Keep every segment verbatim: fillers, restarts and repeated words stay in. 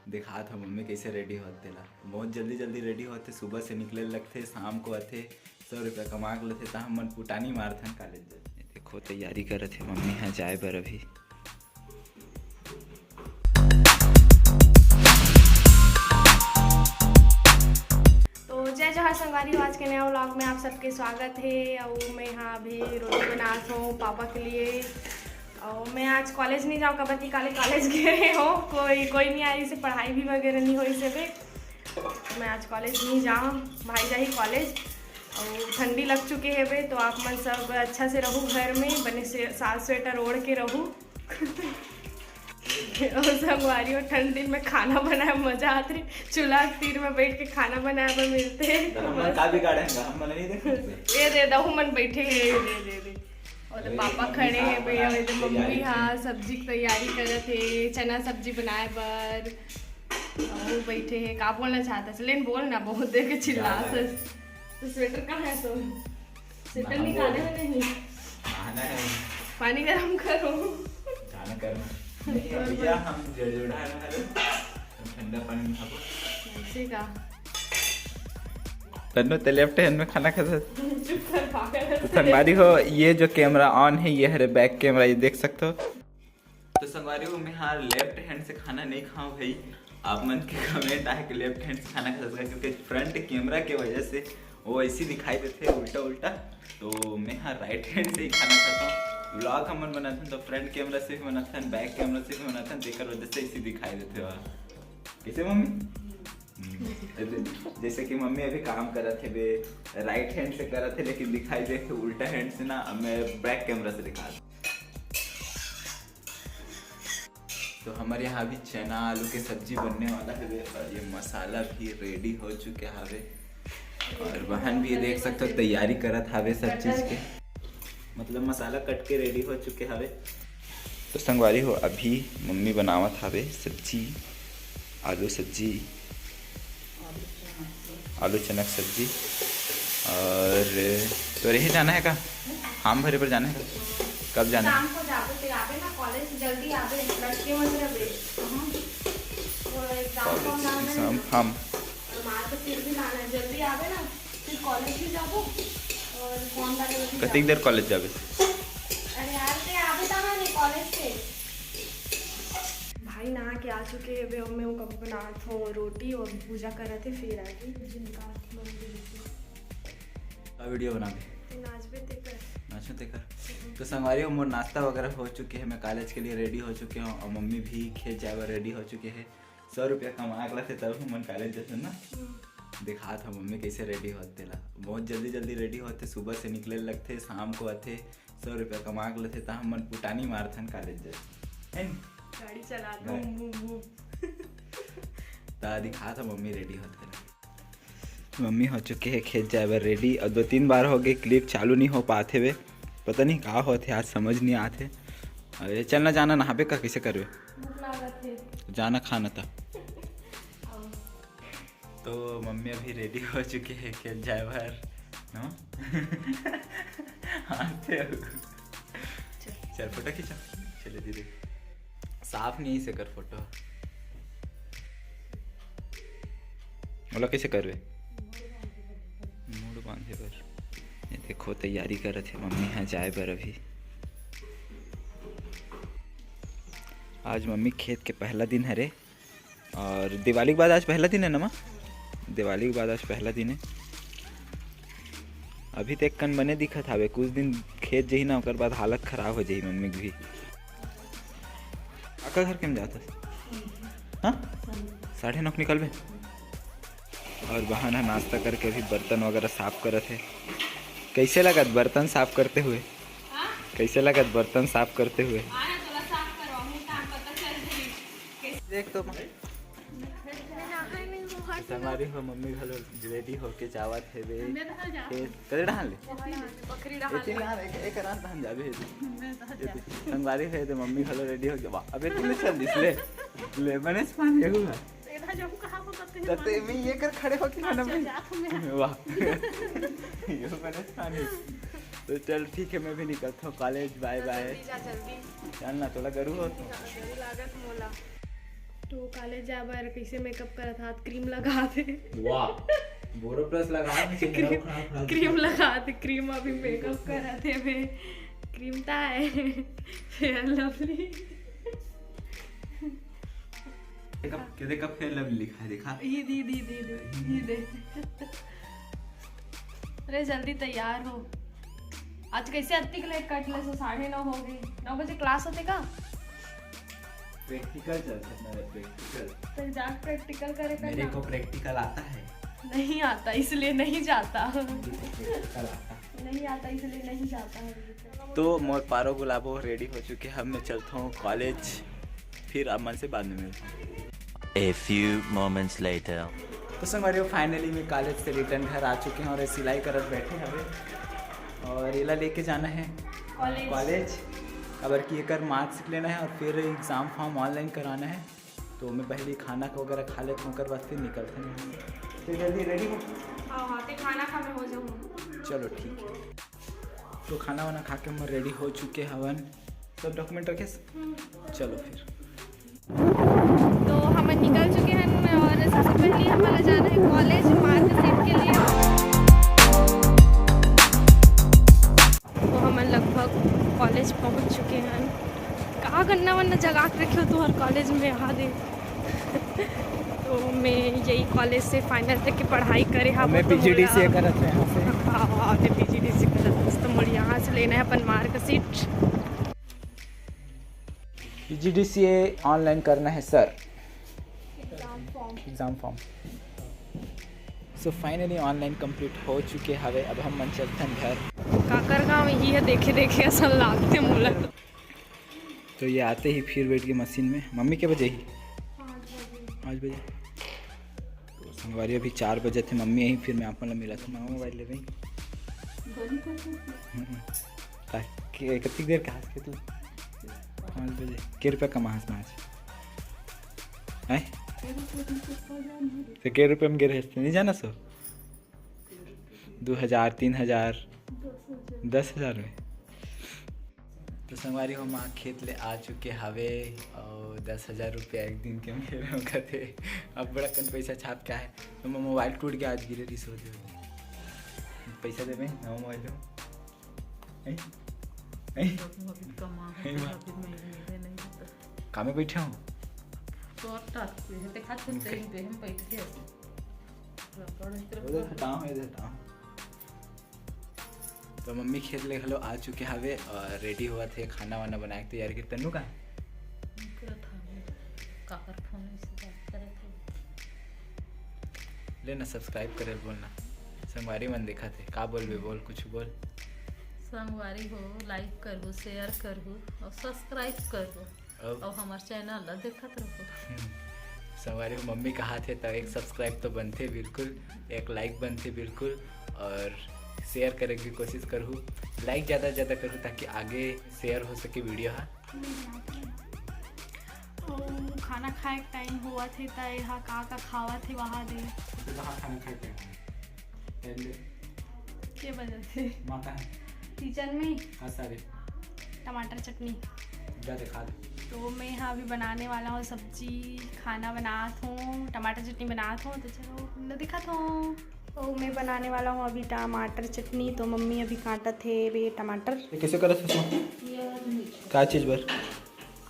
दिखात हो मम्मी कैसे रेडी होत तेला। बहुत जल्दी जल्दी रेडी होत हे, सुबह से निकले लगथे, शाम को आथे, सौ रुपया कमा के लेथे, त हमन पुटानी मारथन कॉलेज जाथे। देखो तैयारी करत हे मम्मी ह जाए बर अभी। तो जय जोहार संगवारी हो, आज के नया व्लॉग में आप सबके स्वागत हे। अउ मैं हाँ अभी रोटी बनात हूँ पापा के लिए। अउ मैं आज कॉलेज नहीं जाऊँ, काबर कि काले कॉलेज गे रहे हो, कोई कोई नहीं आई से, पढ़ाई भी वगैरह नहीं होई से बे। मैं आज कॉलेज नहीं जाऊँ, भाई जाही कॉलेज। अउ ठंडी लग चुके हे बे, तो आप मन सब अच्छा से रहू घर में, बने से साल स्वेटर ओढ़ के रहू। अउ संगवारी हो, ठंड दिन में खाना बनाए मजा आत रही, चूल्हा के तीर में बैठ के खाना बनाए बर मिलते हैं। तो हमन का बिगाड़े हैं, हमन नहीं देख सकते। ये दे दहू मन बैठे हैं, ये दे दे दे। और तो अरे, पापा मम्मी खड़े साग हैं भैया, बनाए ये तो हैं, मम्मी तैयारी हाँ सब्जी की तैयारी करत है, चना सब्जी बनाए बर। और वो बैठे हैं, का बोलना चाहता है? लेकिन बोल ना, बहुत देर के चिल्ला क्या से। तो स्वेटर कहाँ है तो? स्वेटर नहाबो। निकाले हो नहीं? नहाना है। पानी गरम करो। जाना करना। नहीं, भैया, हम जड़ जोड़ा है ना, हम ठंडा पानी नहाबो। ऐसे का? तन्नू ते लेफ्ट हैंड में खाना खाता। चुप कर, पागल है। तो संगवारी हो, ये जो कैमरा ऑन है, ये हरे बैक कैमरा, ये देख सकते हो। तो संगवारी हो, मैं हाँ लेफ्ट हैंड से खाना नहीं खाऊँ भाई। आप मन के कमेंट आए कि लेफ्ट हैंड से खाना खा सकता, क्योंकि फ्रंट कैमरा के वजह से वो ऐसी दिखाई देते उल्टा उल्टा। तो मैं हाँ राइट हैंड से ही खाना खाता हूँ। व्लॉग हमन बनाथन तो फ्रंट कैमरा से भी बनाथन, बैक कैमरा से भी बनाथन, तेकर वजह से ऐसी दिखाई देते हुआ। कैसे मम्मी? हम्म। जैसे, जैसे कि मम्मी अभी काम करत हे बे, राइट हैंड से करत हे, लेकिन दिखाई देते उल्टा हैंड से ना। अब मैं बैक कैमरा से दिखा दूँ। तो हमारे यहाँ अभी चना आलू के सब्जी बनने वाला है बे, और ये मसाला भी रेडी हो चुके हवे, और बहन भी देख सकते हो तैयारी करत हवे सब चीज के, मतलब मसाला कट के रेडी हो चुके हवे। तो संगवारी हो, अभी मम्मी बनावत हवे सब्जी, आलू सब्जी, आलू चना के सब्जी। और तोरे ही जाना है का? फॉर्म भरे बर जाना है का? कब जाना है? शाम को जाबे, ते आबे ना कॉलेज, जल्दी आबे, लड़के मत रहबे। हाँ। वो एग्जाम कॉलेज, फॉर्म डालना है एग्जाम ना। फॉर्म। और मार के फिर भी लाना है, जल्दी आबे ना, फिर कॉलेज भी जाबो और फॉर्म डाले भी कतिक जाबो। देर कॉलेज जाबे? अरे यार, ते आबे कहाँ नहीं कॉलेज से? भाई नहा के आ चुके हैं बे, मैं वो कब बनात हो रोटी और पूजा करत है, फिर आके जिनका मंदिर। का वीडियो बनाबे? ते नाचबे ते कर। नाचो ते कर। तो संगवारी हो, मोर नाश्ता वगैरह हो चुके हैं, मैं कॉलेज के लिए रेडी हो चुके हूँ और मम्मी भी खेत जाए बर रेडी हो चुके हैं। सौ रुपया कमा के लाथे तब हमन कॉलेज जथन ना। हम्म। दिखात हो मम्मी कैसे रेडी होत तेला। बहुत जल्दी जल्दी रेडी होथे, सुबह से निकले लगथे, शाम को आथे। सौ रुपया कमा के लेथे त हमन पुटानी मारथन कॉलेज जाथे, है नी? गाड़ी चलात, हाँ। Boom, boom, boom. त दिखात हो मम्मी रेडी होत तेला। मम्मी हो चुके हे खेत जाए बर रेडी, और दो तीन बार हो गए, क्लिप चालू नहीं हो पात हे बे, पता नहीं का होत हे, आज समझ नहीं आत हे। अरे चल ना, जाना नहाबे का, कैसे करबे? भूख लागत हे। जाना खाना त। आओ। तो मम्मी अभी रेडी हो चुके हैं खेत जाए बर, नो? हाँ, थे। चल। चल, फोटो खींचा। चले दीदी। साफ नहीं से कर फोटो। ओला कैसे करबे? मूड़ बांधे बर। ये देखो, तैयारी करत हे मम्मी ह जाए बर अभी। आज मम्मी खेत के पहला दिन हरे। और दिवाली के बाद आज पहला दिन है ना माँ? दिवाली के बाद आज पहला दिन है। अभी तो एक कन बने दिखत हावे, कुछ दिन खेत जही ना, ओकर बाद हालत खराब हो जाही मम्मी के भी। काका घर के में जात हस? हाँ, साढ़े नौ के निकलबे। और बहन ह नाश्ता करके अभी बर्तन वगैरह साफ करत है। कैसे लगत बर्तन साफ करते हुए? हाँ? कैसे लगत बर्तन साफ करते हुए? देख तो माँ। संगवारी हो, मम्मी घलो रेडी होके जावत हेवे। खेत कदे डहान ले? बकरी डहान एती ले। डहान, एक, एक रात डहान जाबे। संगवारी हो, ते मम्मी घलो रेडी होके, वाह, अबे तू ले चल दिस ले। ले, बनेच पानी है हुआ। तते मैं ये कर खड़े होके खाना अच्छा, बन-, जात में। वाह। ये बनेच पानी। तो चल ठीक है, मैं भी निकलता हूँ कॉलेज, बाय बाय। जल्दी जा, जल्दी। चल ना, थोड़ा गरू हो। जल्दी लागत मोला। तो कॉलेज जाए बर कैसे मेकअप करत हाथ, क्रीम लगा दे। वाह, बोरो प्लस लगा के चेहरा क्रीम उखाड़, उखाड़ के क्रीम लगा दे, क्रीम अभी मेकअप करत हे बे। क्रीम ता है फेयर लवली। देखा, क्या देखा, फेयर लवली लिखा है, देखा। ये दे दे दे दे ये दे। अरे जल्दी तैयार हो। आज कैसे अतिक लेट कट ले सो, साढ़े नौ हो गई। नौ बजे क्लास होते का? प्रैक्टिकल चल सकता है, प्रैक्टिकल। तो जाके प्रैक्टिकल करे कर मेरे ना। को प्रैक्टिकल आता है। नहीं आता, इसलिए नहीं जाता। मेरे को प्रैक्टिकल आता है। नहीं आता, इसलिए नहीं जाता है। तो मोर पारो गुलाबो रेडी हो चुके हैं, अब मैं चलता हूँ कॉलेज, फिर आप मन से बाद में मिलता हूँ। A few moments later. तो संगवारी हो, फाइनली मैं कॉलेज से रिटर्न घर आ चुके हैं और ये सिलाई करत बैठे हवे और एला लेके जाना है कॉलेज। कॉलेज। अब की एकर मार्क्स लेना है और फिर एग्जाम फॉर्म ऑनलाइन कराना है। तो मैं पहले खाना वगैरह खा लेता हूँ, ओकर बाद फिर निकलते हैं। तो जल्दी रेडी हो। हाँ, आते खाना खा मैं हो जाऊँ। चलो ठीक है। तो खाना वाना खा के हम रेडी हो चुके हवन। सब डॉक्यूमेंट रखे? चलो फिर। तो हम निकल चुके हैं और सबसे पहले हमारा जाना है कॉलेज मार्कशीट के लिए। तो हम लगभग कॉलेज पहुंच चुके हैं। का गन्ना वन्ना जगा के रखे हो तुहर कॉलेज में, यहाँ दे। तो मैं यही कॉलेज से फाइनल तक की पढ़ाई करे हवं। मैं तो पीजीडीसीए मोला- करत हूँ यहाँ से। हाँ, हाँ, मैं पीजीडीसीए करत हूँ। तो मोला यहाँ से लेना है अपन मार्कशीट। पीजीडीसीए ऑनलाइन करना है sir, exam form. So finally online complete हो चुके हवे। अब हम मन चलथन घर। काकर गाँव ही है, देखे देखे असन लागते मोला। तो ये आते ही फिर बैठ के मशीन में। मम्मी के बजे ही? पाँच बजे। तो संगवारी अभी चार बजे थे, मम्मी यहीं, फिर मैं अपन ला मिला था। मामा मोबाइल लेबे। हम्म। का-, के-, कतिक देर कहास के तू? पाँच बजे। के रुपया कमाहस ना आज? हैं? तो के रुपया में गिरे हस, नहीं जाना सो? दो हजार, तीन हजार, दस हजार में। तो संगवारी हो, माँ खेत ले आ चुके हवे और दस हजार रुपया एक दिन के मेरे में कथे। अब बड़ा कन पैसा छाप के आए। तो मैं मोबाइल टूट गया आज, गिरे रिस हो जाए। पैसा देबे, नवा मोबाइल दो। हैं? हैं? अभी कमा हे माँ। अभी मैं मेरे नहीं होता। कामे बैठे हो? तो अब टास्क पे है, देखा तो ओके। सही पे हम बैठ गए। रबड़ इस तरफ उधर हटाओ, इधर हटाओ। तो मम्मी खेत ले घलो आ चुके हवे और रेडी हुआ थे, खाना वाना बनाए के तैयारी के। तन्नू का? करत हवे। काकर फोन से बात करत हवे। ले ना, सब्सक्राइब करे बोलना। संगवारी मन देखा थे, का बोलबे, बोल, कुछ बोल। संगवारी हो, लाइक करहु, शेयर करहु और सब्सक्राइब करहु अब और हमार चैनल ला देखत रहो। संगवारी हो, मम्मी कहा थे तो एक सब्सक्राइब तो बनते बिल्कुल, एक लाइक बनते बिल्कुल, और शेयर करे की कोशिश करहु। लाइक ज़्यादा से ज़्यादा करहु ताकि आगे शेयर हो सके वीडियो हा। तो खाना खाए के टाइम हुआ थे, त यहाँ का का खावा थे वहाँ दे। कहाँ खाना खाए थे? पहले के वजह से माता है। किचन में हाँ सारे। टमाटर चटनी। जा दिखा दे। तो मैं यहाँ अभी बनाने वाला हूँ सब्जी, खाना बनात हूँ, टमाटर चटनी बनात हूँ। तो चलो, तुमने दिखात हूँ। तो मैं बनाने वाला हूँ अभी टमाटर चटनी। तो मम्मी अभी काटत हे बे टमाटर। ये कैसे करत हस? ये नीचे का चीज बर?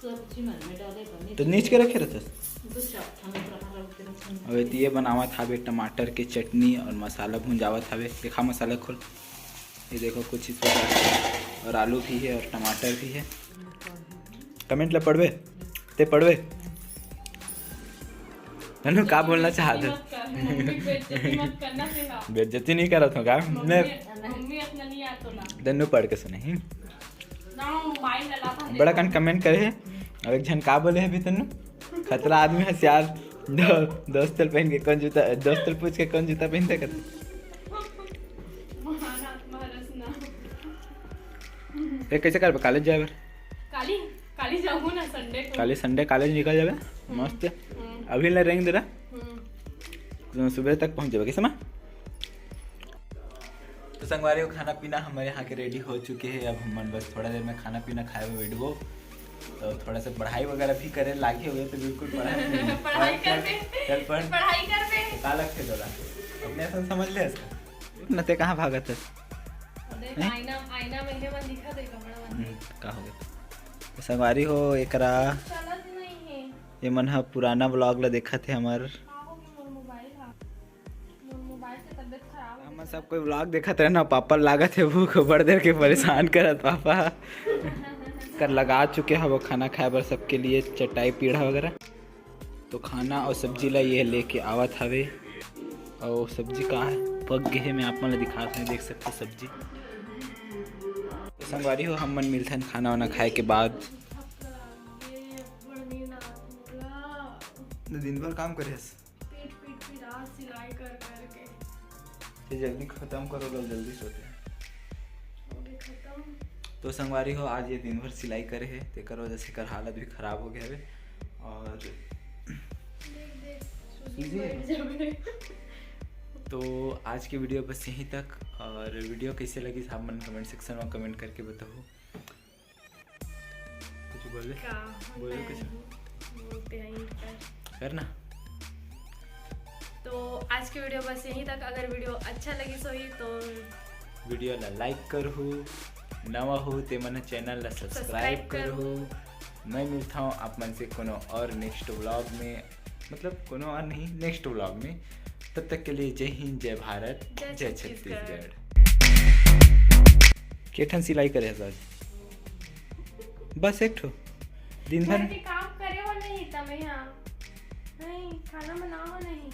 सब्जी मन में डाले बने तो नीच के रखे रहते। दो चार ठन रहा रख के रखन। अबे तो ये बनावत हावे टमाटर के चटनी और मसाला भुंजावत हावे। देखा मसाला खोल, ये देखो कुछ इस प्रकार से। और आलू भी है और टमाटर भी है। कमेंट ला पढ़बे, ते पढ़बे। तन्नू का बोलना चाहत हो? मत कर, मम्मी बेइज्जती मत करना तेरा। बेइज्जती नहीं करत हो का? मैं मम्मी अपना नहीं आतो ना। तन्नू पढ़ के सुने ही। ना मोबाइल ला ला बड़ा कन कमेंट करे है। अब एक झन का बोले है भी तन्नू? खतरा आदमी है सियार। दो, दोस्तल पहन के कौन जूता, दोस्तल पूछ के कौन जूता पहनते कर? महान आत्मा रसना। ए, कैसे करबे कॉलेज जाए बर? काली, काली जाऊँ ना संडे को। काले संडे कॉलेज निकल जाबे मस्त। हम्म, अभी ले रेंग दे रहा, हम्म। तो सुबह तक पहुंच जाबे। कैसे माँ? तो संगवारी हो, खाना पीना हमारे यहाँ के रेडी हो चुके हैं। अब हमन बस थोड़ा देर में खाना पीना खाए हुए बैठबो। तो थोड़ा सा पढ़ाई वगैरह भी करे लागे हुए तो बिल्कुल पढ़ाई नहीं। पढ़ाई चल, करबे। चल पढ़। पढ़ाई करबे। तो का लगथे तोला? अपने असन समझ ले इसका। न ते कहाँ भागत हस? देख, हैं? आईना, आईना में हे मन दिखा दे, कपड़ा मन हम्म, दे। का हो गया? तो संगवारी हो, एकरा चलत नहीं है। ये मन ह पुराना vlog ला देखत हे हमर। का हो गया मोर मोबाइल हा? मोर मोबाइल के तबीयत खराब हो हमन गया। सब कोई vlog देखत रहे ना, पापा लागत हे भूख, बड़ देर के परेशान करत पापा। कर लगा चुके हव खाना खाए बर सबके लिए चटाई पीढ़ा वगैरह। तो खाना और सब्जी ला ये लेके आवत हवे। और सब्जी का है, पक गए हे, मैं आप मन ला दिखात हूँ, देख सकते हो सब्जी। तो संगवारी हो, हम मन मिलथन खाना वाना खाए के बाद। दिन भर काम करे हस? पीट पीट पीट आज सिलाई कर कर के। ये जल्दी खत्म करो लोग, जल्दी सोते हैं। हो गए खत्म। तो संगवारी हो, आज ये दिन भर सिलाई करे हे, तेकर वजह से कर हालत भी खराब हो गया है। और देख, देख, सूजी सूजी है। बैठ जावे। तो आज की वीडियो बस यहीं तक, और वीडियो कैसे लगी आप मन कमेंट सेक्शन में कमेंट करके बताओ। कुछ बोले? का बोले होता कुछ? है? बोलते हैं ईंट पर। करना। तो आज की वीडियो बस यहीं तक। अगर वीडियो अच्छा लगी सो ही तो वीडियो ला लाइक करहू, नवा हो ते मन चैनल ला सब्सक्राइब सब्सक्राइब करहू। करहू। मैं मिलता हूँ आप मन से कोनो और नेक्स्ट व्लॉग में, मतलब कोनो और नहीं, नेक्स्ट व्लॉग में। तब तक के लिए जय हिंद, जय भारत, जय जय छत्तीसगढ़। छत्तीसगढ़। के ठन सिलाई करे हस आज? बस एक ठो। दिन भर घर के काम करे हो नहीं तमे यहाँ? नहीं, खाना बनाओ नहीं।